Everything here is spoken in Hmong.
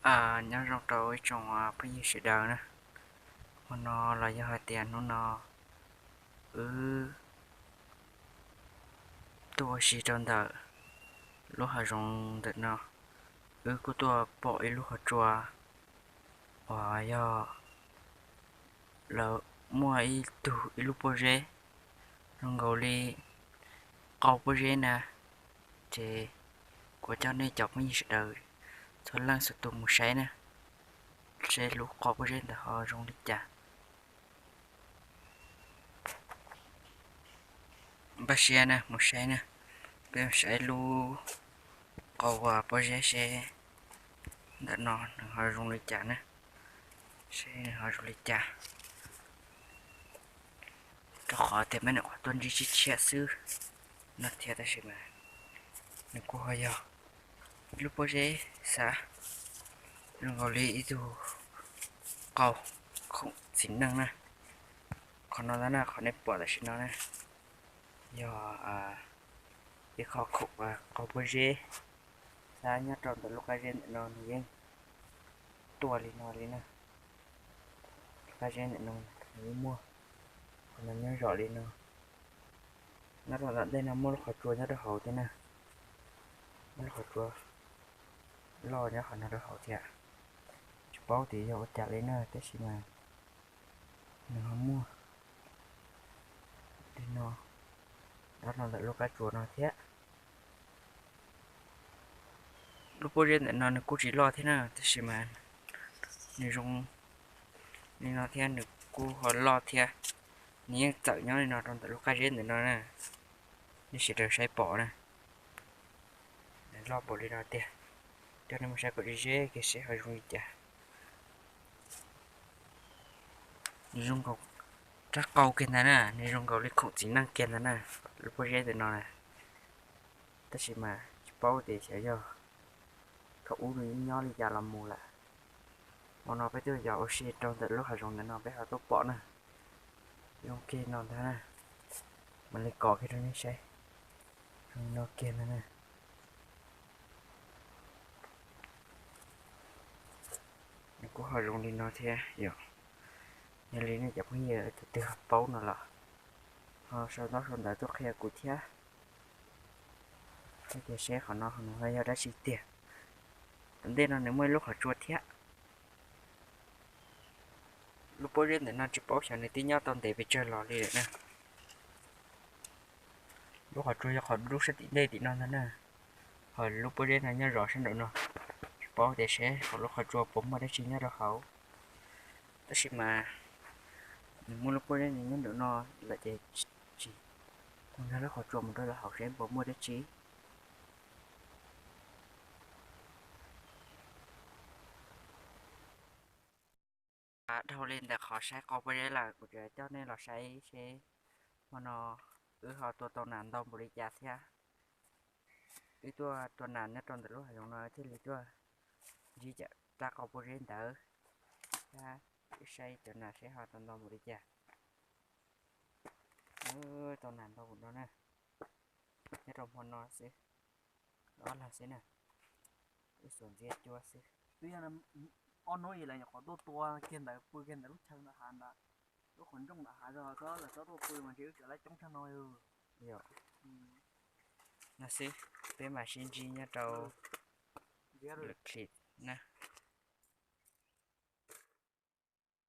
Nyob zoo rau ib tsoom phooj ywg sawv daws na. Hmo no los yog hais tias hnub no wb tuaj ua si rau ntawm lub hav zoov ntawm no, wb kuj tuaj pom ib lub qhov tsua uas yog lawv muaj ib tug ib lub pob zeb zoo nkaus li qau pob zeb na. Ces kuv coj nej cov phooj ywg sawv daws txhua leej txhua tus mus saib na, seb lub qau pob zeb ntawd ho zoo li cas. Npaj siab na mus saib na, peb mus saib lub qau pob zeb seb ntawm no nws ho zoo li cas na, seb nws ho zoo li cas. Rau qhov tias peb nyuam qhuav tuaj ntsib tshiab tshiab xwb no thiab, tab sis mas nws kuj ho yog ib lub pob zeb xav zoo nkaus li ib tug qau khoom txiv neej na. Qhov no ntag na, qhov nej pom tam sim no na, yog ib qho khoom qau pob zeb. Xav nyob rau ntawm lub qab zeb ntawm no nws yeej tuaj li no li na. Lub qab zeb ntawm no nws yeej muaj, qhov no nyob zom li no. Nyob rau tom ntej no muaj lub qhov tsua nyob rau hauv thiab na, muaj lub qhov tsua loj nyob qhov no rau hauv thiab. Tsis paub tias yog ua cas li na, tab sis mas nws ho muaj li no nyob rau ntawm lub qab tsua no thiab. Lub pob zeb ntawm no nws kuj tsis loj thiab na, tab sis mas nws zoo li no thiab, nws kuj ho loj thiab. Nws yeej txawm nyob li no rau ntawm lub qab zeb ntawm no na, nej sawv daws saib pom na. Nws loj npaum li no tiag, coj nej mus saib kom ze ze kiag seb ho zoo li cas. Nws zoo nkaus rab qau kiag ntag na, nws zoo nkaus li khoom txiv neej kiag ntag na, lub pob zeb ntawm no na. Tab sis mas tsis paub tias xyov yog thaum ub nws nyob li cas los mus lawm. Hmo no peb tuaj yos ua si rau ntawm lub hav zoov ntawm no peb ho tuaj pom na. Zoo kiag no ntag na, mam li kov kiag rau nej saib. Zoo no kiag ntag na. Nws kuj ho zoo li no thiab yom. Yog li nej cov phooj ywg tus twg ho paub no los ho sau ntaub sau ntawv tuaj qhia kuv thiab, thiab tias seb qhov no nws ho yog dab tsi tiag. Tom ntej no nws muaj ib lub qhov tsua thiab. Lub pob zeb ntawm no tsis paub xyov nws twb nyob tau ntev pes tsawg los li lawm na. Lub qhov tsua yog qhov dub sab tim ntej tim no ntag na, ho lub pob zeb no nyob zov sab nraum no. Tsis paub tias seb hauv lub qhov tsua puas muaj dab tsi nyob rau hauv, tab sis mas nws muaj lub pob zeb nyob nraum no lawm ces tsis mus nrog lub qhov tsua mus rau hauv seb puas muaj dab tsi. Dhau li ntawm qhov saib qau pob zeb lawm, kuv tseem coj nej los saib seb hmo no wb ho tua tau nas ntau npaum li cas thiab. Wb tuaj tua nas nyob rau ntawm lub hav zoov no thiaj li tuaj ntsib cov rab qau pob zeb ntawd thiab. Wb saib cov nas seb ho tau ntau npaum li cas. Tau nas ntau npaum no na, nyob rau hmo no xwb, ob leeg xwb na, wb xuas ntxiab cuab xwb. Twb yog ob hnub ib lawv nyuam qhuav tuaj tua kiag ntawd pw kiag ntawm lub chaw ntawd hav ntawd, lub qhov ntsooj ntawm hav zog txob lawv txob tuaj pw mas ntshe wb tseem laib coob tshaj no. Yog no xwb, peb mam sib ntsib nyob rau lwm clip na.